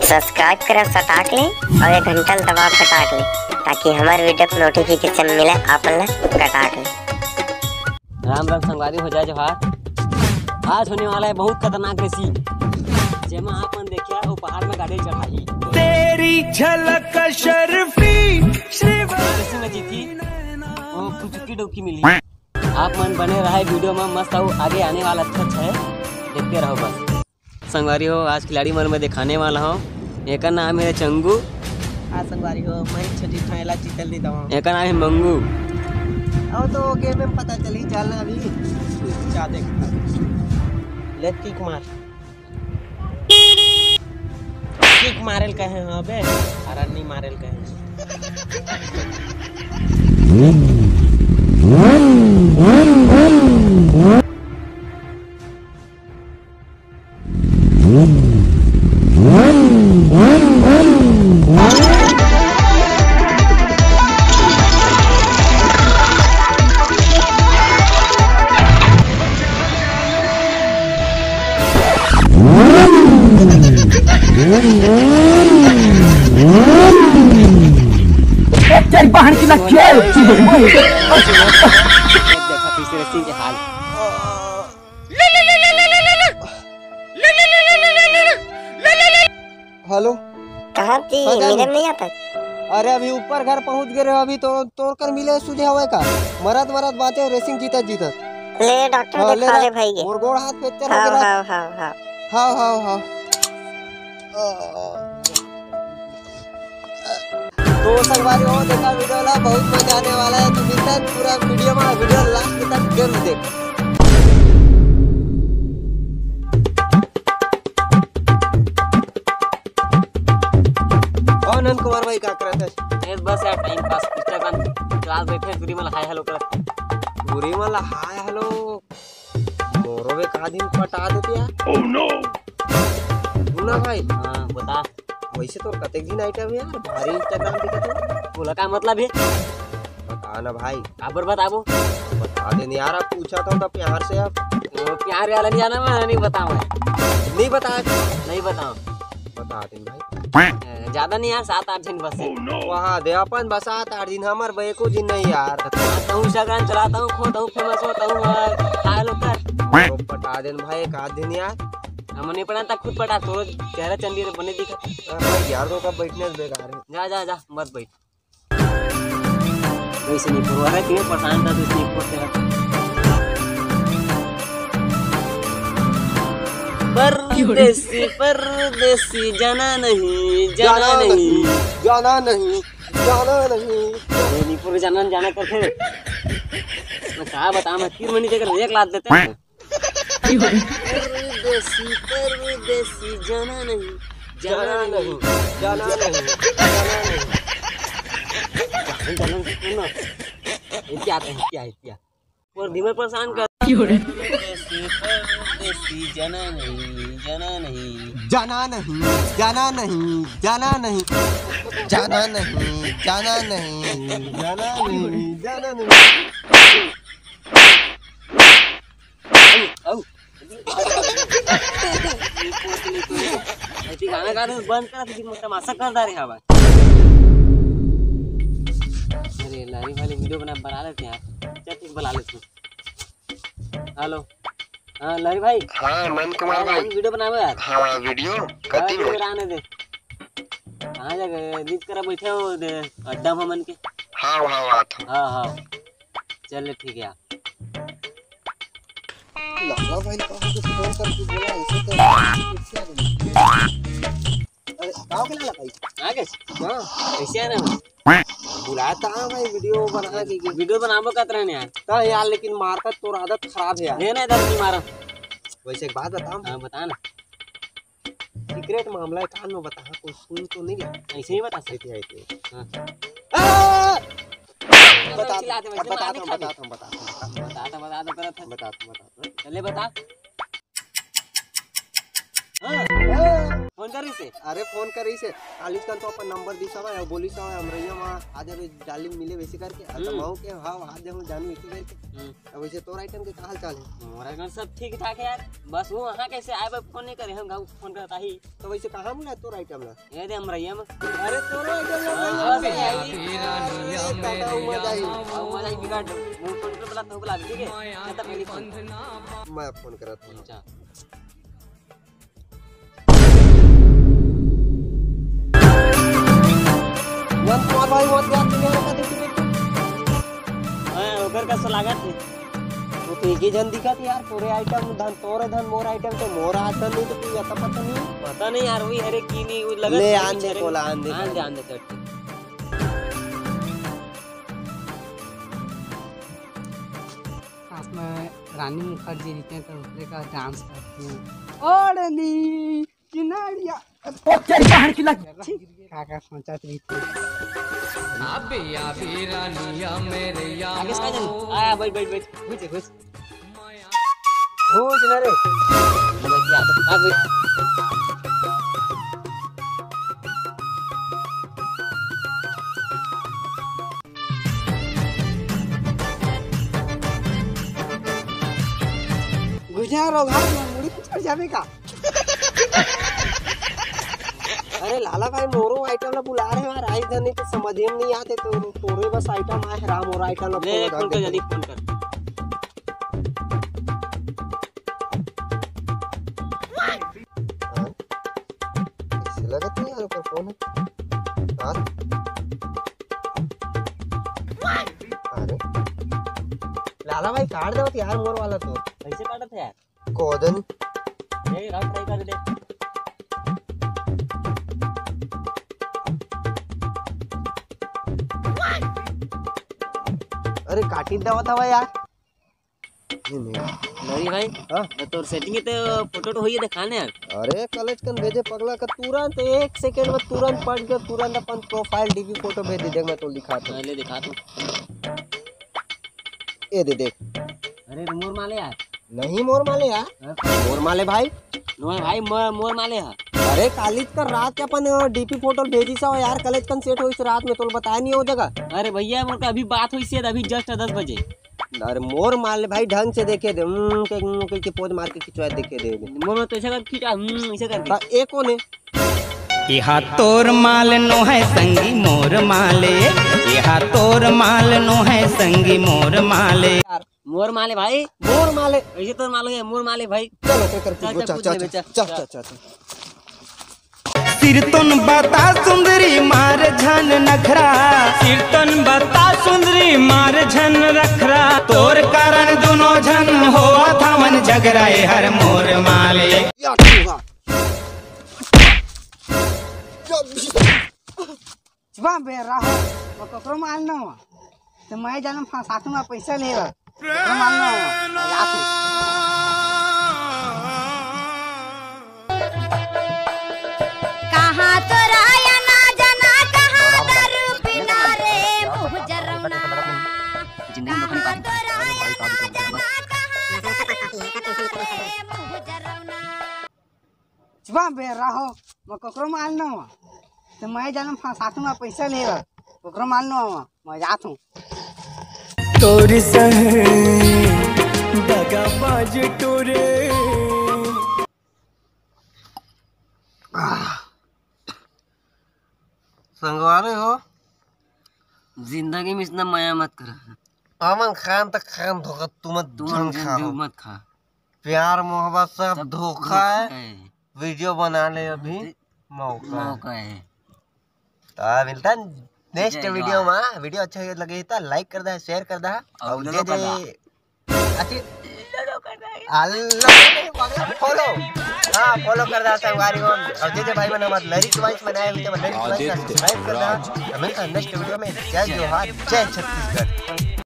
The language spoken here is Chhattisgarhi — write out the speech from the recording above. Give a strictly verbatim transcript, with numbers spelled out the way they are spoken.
सब्सक्राइब करा सटाक ले अउ ये घंटा ल दबा फटाक ले, ताकि हमर वीडियो के नोटिफिकेशन मिले आप मन ल कटाक ले। राम राम संगवारी हो, जय जोहार। आज होने वाला है बहुत खतरनाक रेसिंग, जेमा आप मन देखिया वो पहाड़ में गाड़ी चढ़ाही। तेरी झलक शर्फी श्रीवास्तव। रेसिंग में जीती वो कुछ की डौकी मिली। आप मन बने रहे वीडियो में, मस्त अउ आगे आने वाला अच्छा अच्छा है, देखते रहो बस। संगवारी हो, आज खिलाड़ी मन में दिखाने वाला हूँ। एकर नाम है चंगू। हाँ संगवारी हो, मैं छोटी ठैला जीतल नहीं दवा। एकर नाम है मंगू। अब तो गेम में पता चली, चल ना अभी। जा देख। ले किक मार। किक मारेल कहे हो बे? अरे नहीं मारेल कहे। तेरी बहन की लग। देखा तीसरे सिंह के हाल। हेलो। कहाँ थी? हाँ, जान। मिले नहीं आता। अरे अभी ऊपर घर पहुँच गए रहे, अभी तो तोर कर मिले सुझे हवे का? मरत मरत बाँचे, रेसिंग जीतत जीतत। ले डॉक्टर हाँ, ले दिखा ला। ले भाई ये। मोर गोड़ हाथ फ्रैक्चर हो हाँ, गया। हाँ, हाँ, हाँ। हाँ, हाँ, हाँ। तो संगवारी हो, देखा वीडियो ला, बहुत मजा आने वाला है। तो मिलता है पूरा वीडियो में, वीडियो लास्ट तक जरूर देख। और नंद कुमार भाई का करत है? ए, बस यार, टाइम पास, Instagram चलात बैठे, टूरी मन हाय हेलो करत। टूरी मन हाय हेलो, मोरो बे का दिन पटा देते यार। Oh no! सुन ना भाई। हाँ, बता। वैसे तो कतेक दिन आइटम है यार, भारी Instagram दिखत है। बोला का मतलब है? बता ना भाई। काबर बताबो? बता दे नहीं यार, आप पूछा था तो प्यार से आप। वो प्यार वाला नहीं जाना मैं, नहीं बताऊँ मैं। नहीं बताया? नहीं बताऊँ। बता दे भाई। ए, ज्यादा नहीं यार, सात आठ दिन बस है। वहाँ दे अपन बस सात आठ दिन, हमर बे एको दिन नहीं यार। चलाता हूँ Instagram, चलाता हूँ, खोता हूँ, फेमस होता हूँ, और खा लो कर। वो पटा देन भाई, एक आध दिन यार। हम नहीं पटाता, खुद पटा, तो चेहरा चंडी रे बने दिखा। अरे भाई यार, तो का बैठने से बेकार है। जा, जा, जा, मत बैठ। वैसे नहीं पढ़वा रहा, क्यों परेशान था, तो इसलिए पढ़ते रहता। परदेसी, परदेसी, जाना नहीं, जाना जाना नहीं। नहीं, जाना नहीं, जाना नहीं। ये नहीं पूरे जाना, जाना करते। मैं क्या बताऊँ, मैं तीन महीने जगह एक लात देते हैं। परदेसी, परदेसी, जाना नहीं, जाना नहीं, जाना नहीं, जाना नहीं। जाना, जाना, सुन ना। ये क्या आता है, क्या है, क्या? और दिमाग परेशान कर। परदेसी, परदेसी, जाना नहीं, जाना नहीं। जाना नहीं, जाना नहीं, जाना नहीं। जाना नहीं, जाना नहीं, जाना नहीं, जाना नहीं। आऊ, आऊ। ऐसी गाना गाना बंद कर, फिर मैं तमाशा कर डारे हवा। अरे, लारी वाली वीडियो बना, बना लेते हैं यार। चल, ठीक, बना लेते हैं। हेलो। हाँ, लारी भाई। हाँ, नंद कुमार हाँ, भाई। वीडियो बनावे यार। हाँ, वीडियो? हाँ, कति वीडियो में? बनाने दे। कहाँ जगह? रिलीज करा बैठे हो दे, अड्डा में मन के। हाँ, हाँ, हाँ, तो। हाँ, हाँ। चल, ठीक है यार। लाला भाई का कुछ फोन करके बोला, ऐसे तो कैसे आ गए? अरे, गाँव के लाला भाई? आ गए? हाँ। कैसे आ रहे हो? बुलाया था भाई, वीडियो बना के। वीडियो बनाबो कहत रहे यार। ता यार, लेकिन मारता तोर आदत खराब है यार। नहीं, नहीं, दर्द नहीं मारा। वैसे एक बात बताऊँ? हाँ, बता ना। सीक्रेट मामला है, कान में बता, कोई सुन तो नहीं ले? ऐसे ही बता सकते। ऐसे, ऐसे। हाँ। आ! बता, चिल्लाते वैसे बता, मारने बता, खाली। बता, बता, बता। बता, बता, बता, बता। बता, बता, बता। चले बता। हाँ। आ! फोन करिस हे? अरे फोन करिस हे, कालीच कन तो अपन नंबर दिस हवय अउ बोलिस हवय, "अमरैया म आ जाबे डार्लिंग मिले," वैसे करके। अ, त हम्म। महू के, "हाँ, आ जाहूँ जानू," ऐसे करके। हम्म। अब वैसे तोर आइटम के का हाल चाल हे? मोर आइटम सब ठीक ठाक हे यार, बस वो वहाँ कैसे आए बर फोन नहीं करे, हम गाँव फोन करता ही। तो वैसे कहाँ मिला तोर आइटम ला? ये दे अमरैया म। अरे तोर आइटम ला हाँ, अमरैया म? बस यही। अरे दादा, वो मजा आई। अब मजा आई बिगाड़ दो। वो फोन पे बुला, तो बुला, ठीक है? मैं तो पहले फोन। मैं फोन करत हूँ। अच्छा। मन तो भाई, वो क्या दुनिया का देखी देखी। हाँ, ओकर का स्वागत है। वो तो एक ही जन दिखत यार, तोरे आइटम धन, तोरे धन, मोर आइटम तो मोर आइटम नहीं तो कोई अता पता नहीं। पता नहीं यार, वही हरे की नहीं, वो लगा ले, आन दे, कोला आन दे। आन दे, आन दे, चल। साथ में रानी मुखर्जी रहते हैं तो दूसरे का डांस करते हैं। ओढ़नी किनारिया। ओ, तेरी बहन की लग। छी, का का सोचत रही थी। अबे या भी रानिया मेरे या आगे से आ जा। आया, बैठ, बैठ, बैठ। घुस, घुस। घुस ना रे। बैठ जा, आ, बैठ। घुस जा रो, घास में मुड़ी पे चढ़ जावे का? अरे लाला भाई, मोरो आइटम ला बुला रहे हैं यार, आई धनी तो समझ में नहीं आते, तो तोरे बस आइटम आए, राम और आइटम ला ले, फोन कर फोन कर, दे। जल्दी फोन कर। हाँ? ऐसे लगत नहीं यार, ओकर फोन है। हाँ? अरे। लाला भाई, काट देवत यार, मोर वाला तो। कैसे काटत है यार? कोदन। ए, राउंड ट्राई कर दे। अरे, काटी देवत हवा यार। नहीं भाई, हाँ? मैं तोर सेटिंग तो फोटो तो होइए दिखाने यार। अरे कलेज कन भेजे पगला का, तुरंत एक सेकंड में तुरंत पट के तुरंत अपन प्रोफाइल डीपी फोटो भेज दे, देख मैं तो दिखा दे। पहले दिखा तू। ये दे देख। अरे मोर माले यार। नहीं मोर माले यार। हाँ? मोर माले भाई। नो भाई, मोर, मोर माले है। अरे कालिज का रात के अपन डीपी फोटो भेजी सा यार, कलेज कन सेट होइस रात में, तोल बताया नहीं हो जगह। अरे भैया, मोर का अभी बात होइस है, अभी जस्ट दस बजे। अरे मोर माले भाई, ढंग से देखे दे, हम्म, के, हम्म, के, के पोज मार के खिंचवा देखे दे। मोर में तो ऐसा कर खींचा, हम्म, ऐसा करके। हाँ, एक कौन है? इहा तोर माल नो है संगी मोर माले, इहा तोर माल नो है संगी मोर माले। मोर माले भाई। मोर माले। ऐसे तोर माल है, मोर माले भाई। चलो, चल, चल, चल, पूछ, चल, चल, चल, चल, चल, चल। चल, चल, चल। सिरतोन बता सुंदरी मार झन नखरा, सिरतोन बता सुंदरी मार झन नखरा, तोर कारण दोनों झन होवत हवन झगरा, ए हर मोर माले। या चूहा। चुपा बे रहो, वो ककरो माल न हो। तो मैं जाना फंसातू में पैसा ले रहा। ककरो माल न हो, मजाक हो। कहाँ तो राया ना जाना, कहाँ दारू पीना रे मुँह जरौना। कहाँ तो राया ना जाना, कहाँ दारू पीना रे मुँह जरौना। चुपा बे रहो, मैं ककरो माल न हो। तो मैं जाना फंसातू में पैसा ले रहा। ककरो माल न हो, मैं जात हूँ। तोर संग दगाबाज टोरे। संगवारी हो, जिंदगी में इतना मया मत करा। हमन खान त खान धोखा, तुमन तुम झन झन खाओ। मत खा। प्यार मोहब्बत सब सब धोखा है। धोखा है। वीडियो बना ले अभी, अभी मौका है। मौका है। तो मिलता है नेक्स्ट जय वीडियो जवान। में। वीडियो अच्छा लगे तो लाइक कर दे, शेयर कर दे। और और लो जे कर दे। जे अच्छी अल्लाह नहीं पगला, फॉलो। हाँ, फॉलो कर दे संगवारी हो। और जे जे भाई मन हमारे लिरिक्स वाइज बनाए हुए थे, लिरिक्स वाइज आदित्य सब्सक्राइब कर दे। राज। हमें नेक्स्ट वीडियो में जय जोहार, जय छत्तीसगढ़।